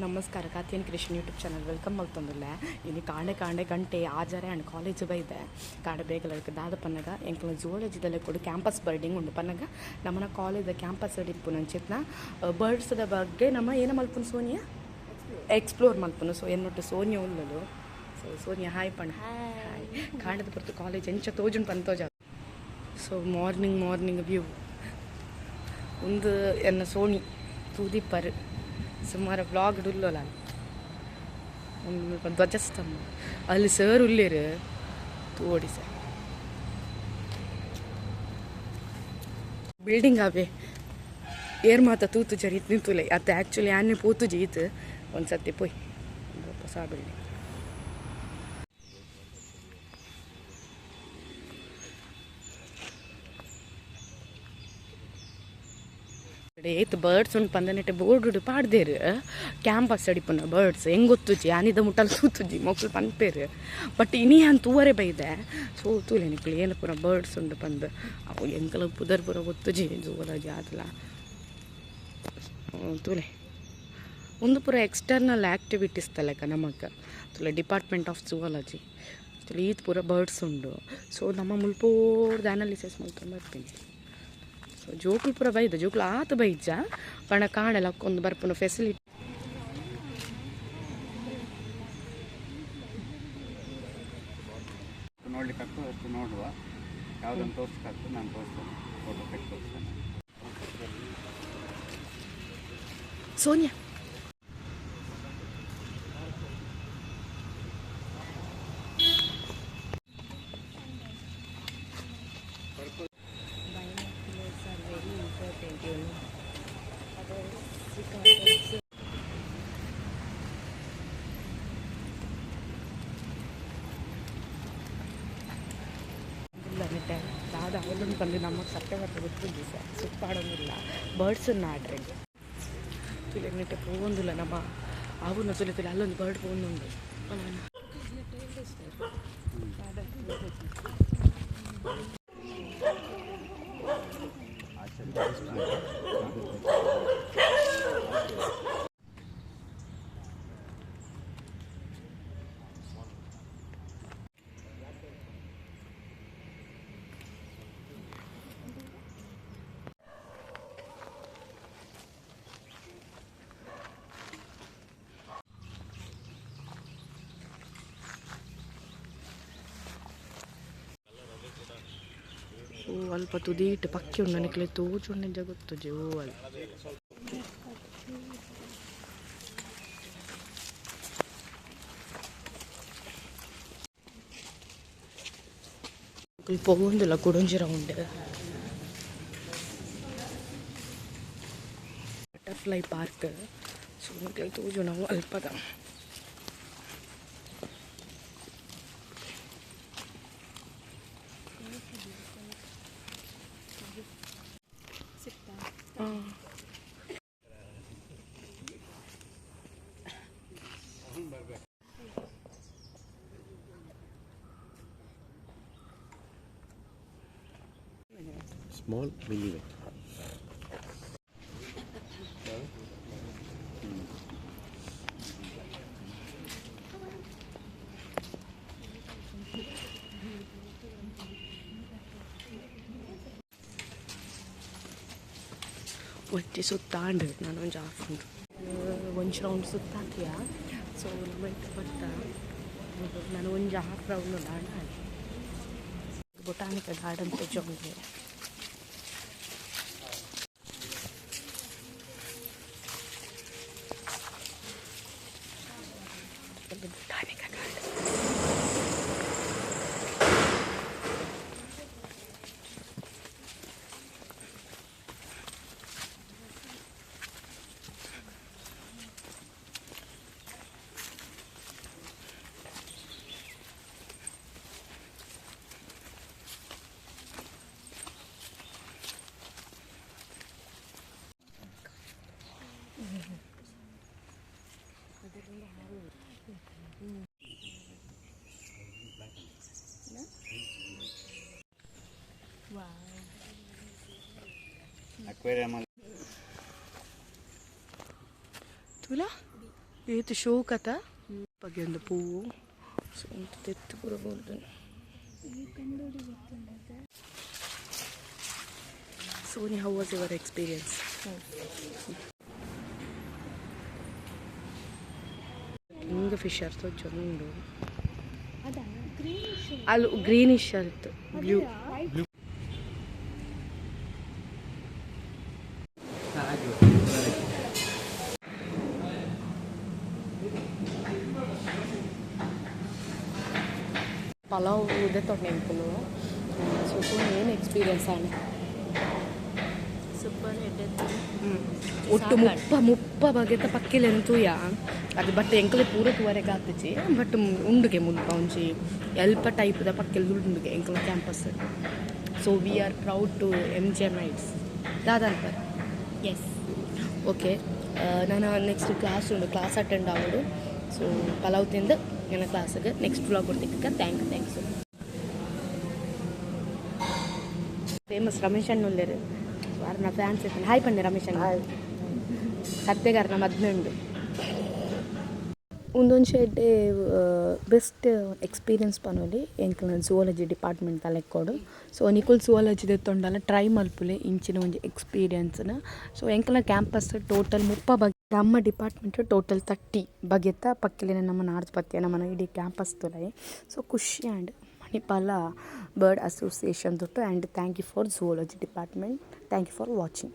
ನಮಸ್ಕಾರ Kathyayani Krishna YouTube channel welcome ಮಲ್ತೊಂದುಲ್ಲೆ. ಇನಿ ಕಾಂಡೆ ಕಾಂಡೆ ಗಂಟೆ ಆಜರೆ ಅಂಡ್ ಕಾಲೇಜ್ ಬೈದೆ ಕಾಂಡೆ ಬೇಗ ದಾದ ಪನ್ನಗ ಎಂಕಲ್ನ ಜುವಾಲಜಿದಲ್ಲೇ ಕೊಡು ಕ್ಯಾಂಪಸ್ ಬರ್ಡಿಂಗ್ ಉಂಡು ಪನ್ನಗ ನಮ್ಮನ ಕಾಲೇಜ್ ಕ್ಯಾಂಪಸ್ ಇಪ್ಪುನಂಚಿತ್ನ ಬರ್ಡ್ಸ್ದ ಬಗ್ಗೆ ನಮ್ಮ ಏನ ಮಲ್ಪುನು ಸೋನಿಯಾ ಎಕ್ಸ್ಪ್ಲೋರ್ ಮಲ್ಪುನು. ಸೊ ಎನ್ನೊಟ್ಟು ಸೋನಿಯಾ ಉಲ್ಲಲು. ಸೊ ಸೋನಿಯಾ ಹಾಯ್ ಪಣ್ಣ. ಹಾಯ್. ಕಾಂಡದ ಪೊರ್ತು ಕಾಲೇಜ್ ಎಂಚ ತೋಜುಂಡು ಪಂತೋಜ. ಸೊ ಮಾರ್ನಿಂಗ್ ಮಾರ್ನಿಂಗ್ ವ್ಯೂ ಒಂದು ಎನ್ನ ಸೋಣಿ ತೂದಿಪ್ಪರು ಸುಮಾರು ವ್ಲಾಗ್ ಉಲ್ಲೋಲ ಒಂದು ಧ್ವಜಸ್ತಂಭ ಅಲ್ಲಿ ಸರ್ ಉಲ್ಲೇರು ತೋಡಿ ಸರ್ ಬಿಲ್ಡಿಂಗ್ ಅವೇ ಏರ್ ಮಾತ ತೂತು ಜರಿ ನಿಂತುಲೆ ಅತ್ತೆ ಆ್ಯಕ್ಚುಲಿ ಆನೆ ಪೋತು ಜೀತು ಒಂದು ಸತಿ ಪೋಯ್ ಹೊಸ ಬಿಲ್ಡಿಂಗ್ ಏತ್ ಬರ್ಡ್ಸ್ ಉಂಡು ಪಂದನೆಟ್ ಬೋರ್ಡ್ ಪಾಡ್ದೇರು ಕ್ಯಾಂಪಸ್ ಅಡಿಪುನ ಬರ್ಡ್ಸ್ ಹೆಂಗೆ ಗೊತ್ತುಜಿ ಆನಿದ ಮುಟ್ಟಲ್ ತೂತುಜಿ ಮಕ್ಕಳು ಪನ್ಪೇರು ಬಟ್ ಇನಿ ಅನ್ ತೂವರೆ ಬೈದೆ. ಸೊ ತೂಲೆ ನಿಕ್ಲು ಏನು ಪೂರ ಬರ್ಡ್ಸ್ ಉಂಡು ಪಂದ್ ಅವು ಎಂಕಲ ಪುದರ್ ಪೂರ ಗೊತ್ತುಜಿ ಜುವಾಲಜಿ ಆದಲ ತೂಲೆ ಒಂದು ಪೂರ ಎಕ್ಸ್ಟರ್ನಲ್ ಆ್ಯಕ್ಟಿವಿಟೀಸ್ ತಲೆಕ ನಮಕ್ ತುಲೆ ಡಿಪಾರ್ಟ್ಮೆಂಟ್ ಆಫ್ ಜುವಾಲಜಿ ತುಲೆ ಈತ್ ಪೂರ ಬರ್ಡ್ಸ್ ಉಂಡು. ಸೊ ನಮ್ಮ ಮುಲ್ಪೋರ್ದ ಅನಾಲಿಸಿಸ್ ಮಲ್ತೊಂದು ಬರ್ತೀನಿ. ಸೊ ಜೋಕುಲು ಪೂರ ಬೈದ ಜೋಕುಲು ಆತ ಬೈಜ ಪಂಡ ಕಾಣಲ್ಲ ಒಂದು ಬರ್ಪುನ ಫೆಸಿಲಿಟಿ. ನೋಡ್ಲಿಕ್ಕೆ ಆಗ್ತದೆ ಅಷ್ಟು ನೋಡುವ, ಯಾವುದನ್ನು ತೋರಿಸ್ಲಿಕ್ಕೆ ನಾನು ತೋರಿಸ್ತೇನೆ, ಫೋಟೋ ತೆಗೆದು ತೋರಿಸ್ತೇನೆ. Sonia Binoculars are very important, you know. Otherwise, we can't observe. ಇಲ್ಲ ನೆಟ್ಟೆ ದಾದ ಅವಲನ್ನು ಬಂದು ನಮಗೆ ಸತ್ಯ ಬರ್ತ ಗೊತ್ತಿದ್ದಿ ಸರ್ ಸುತ್ತಾಡೋಂಗಿಲ್ಲ ಬರ್ಡ್ಸನ್ನು ಆಡ್ರೆ ತುಲೆ ನೆಟ್ಟೆ ಪೋವೊಂದಿಲ್ಲ ನಮ್ಮ ಆವುನ ತುಲೆ ತುಲೆ ಅಲ್ಲೊಂದು ಬರ್ಡ್ ಪೋವೊಂದುಂಡು. ಓ ಅಲ್ಪ ತುದೀಟ್ ಪಕ್ಕಿ ಉಂಡು ನನಗೆ ತೋಜುಂಡು ನಿಜ ಗೊತ್ತುಜಿ. ಓ ಅಲ್ಪ ಪೋವೊಂದಿಲ್ಲ ಕುಡೊಂಜಿ ರೌಂಡ್ ಬಟರ್ಫ್ಲೈ ಪಾರ್ಕ್. ಸೊ ನಿಕ್ಲೆ ತೋಜುನವು ಅಲ್ಪದ Small minivan. ಒತ್ತಿ ಸುತ್ತಾಂಡು ನಾನು ಒಂಜಿ ಹಾಫ್ ಉಂಡು ಒಂಜಿ ರೌಂಡ್ ಸುತ್ತಾಕಿಯ. ಸೊ ನಮ್ಮ ಇಟ್ಟು ಬರ್ತಾ ನಾನು ಒಂಜಿ ಹಾಫ್ ರೌಂಡ್ ದಾಂಡ ಬೊಟಾನಿಕಲ್ ಗಾರ್ಡನ್ ತೋಜೊಂದು. Botanical garden aquarium. Tula? ಏತ್ ಶೋಕತ ಬಗ್ಗೆ ಒಂದು ಪೂವು. ಸೊ ತೆತ್ತು ಪೂರ ಬೋದು. Sony, how was your experience? Kingfisher ತೋಜೊಂದುಂಡು. ಅಲ್ಲಿ ಗ್ರೀನಿಶ್ ಅಲ್ತು, ಬ್ಲೂ. ಪಲಾವ್ ಇದೆ ಎಂಕುಲು. ಸೊ ಸೋನಿ, ಏನು ಎಕ್ಸ್ಪೀರಿಯನ್ಸ್ ಆಂಡ್? Super head. ಒಟ್ಟು 30 ಬಗೆತ ಪಕ್ಕಿಲೆನ್ ತೂಯ ಅದು. ಬಟ್ ಎಂಕಲೆ ಪೂರ ತೂವರೆಗೆ ಆತುಜಿ. ಬಟ್ ಉಂಡುಗೆ ಮುಲ್ಪ ಒಂಜಿ ಎಲ್ಪ ಟೈಪ್ದ ಪಕ್ಕಿಲ್ ಉಂಡುಗೆ ಎಂಕಲ campus. So we are proud to MGMites. ದಾದ ಅನ್ಪರ್? ಎಸ್. ಓಕೆ, ನಾನು ನೆಕ್ಸ್ಟ್ ಕ್ಲಾಸ್ ಉಂಡು, ಕ್ಲಾಸ್ ಅಟೆಂಡ್ ಆವೊಡು. ಸೊ ಪಲಾವ್ ತಿಂದು ನನ್ನ ಕ್ಲಾಸಿಗೆ. ನೆಕ್ಸ್ಟ್ ವ್ಲಾಗ್ ಕೊಡ್ತಿಕ್ಕ. Thank you, thanks. Famous Ramesh ಅಣ್ಣ ಉಲ್ಲೇರು. ಸೊ ಅರ್ನ ಫ್ಯಾನ್ಸ್ ಇರ್ತಾನೆ. ಹಾಯ್ ಪನ್ನೆ ರಮೇಶ್ ಅಣ್ಣ. ಸತ್ಯಗಾರನ ಮದ್ಮೆ ಉಂಡು. ಉಂದೊಂಜಿ ಎಡ್ಡೆ ಬೆಸ್ಟ್ ಎಕ್ಸ್ಪೀರಿಯನ್ಸ್ ಪನೊಲಿ ಎಂಕ್ಲೆನ ಝುವಾಲಜಿ ಡಿಪಾರ್ಟ್ಮೆಂಟ್ ಲೆಕ್ಕೊಡು. ಸೊ ನಿಕುಲು ಝುವಾಲಜಿ ದೆತ್ತೊಂಡಲ ಟ್ರೈ ಮಲ್ಪುಲೆ ಇಂಚಿನ ಒಂಜಿ ಎಕ್ಸ್ಪೀರಿಯನ್ಸ್ನ. ಸೊ ಎಂಕ್ಲೆನ ಕ್ಯಾಂಪಸ್ ಟೋಟಲ್ 30 ಬಗೆ, ನಮ್ಮ ಡಿಪಾರ್ಟ್ಮೆಂಟ್ ಟೋಟಲ್ 30 ಬಗೆತ ಪಕ್ಕಿಲೆನ ನಮ್ಮ ನಾಡ್ದು ಪತ್ತಿಯ ನಮ್ಮನ ಇಡೀ ಕ್ಯಾಂಪಸ್ ತುಲಾಯಿ. ಸೊ ಖುಷಿ ಆಂಡ್ ಮಣಿಪಾಲ ಬರ್ಡ್ ಅಸೋಸಿಯೇಷನ್ ದೊಟ್ಟು, and thank you for zoology department. Thank you for watching.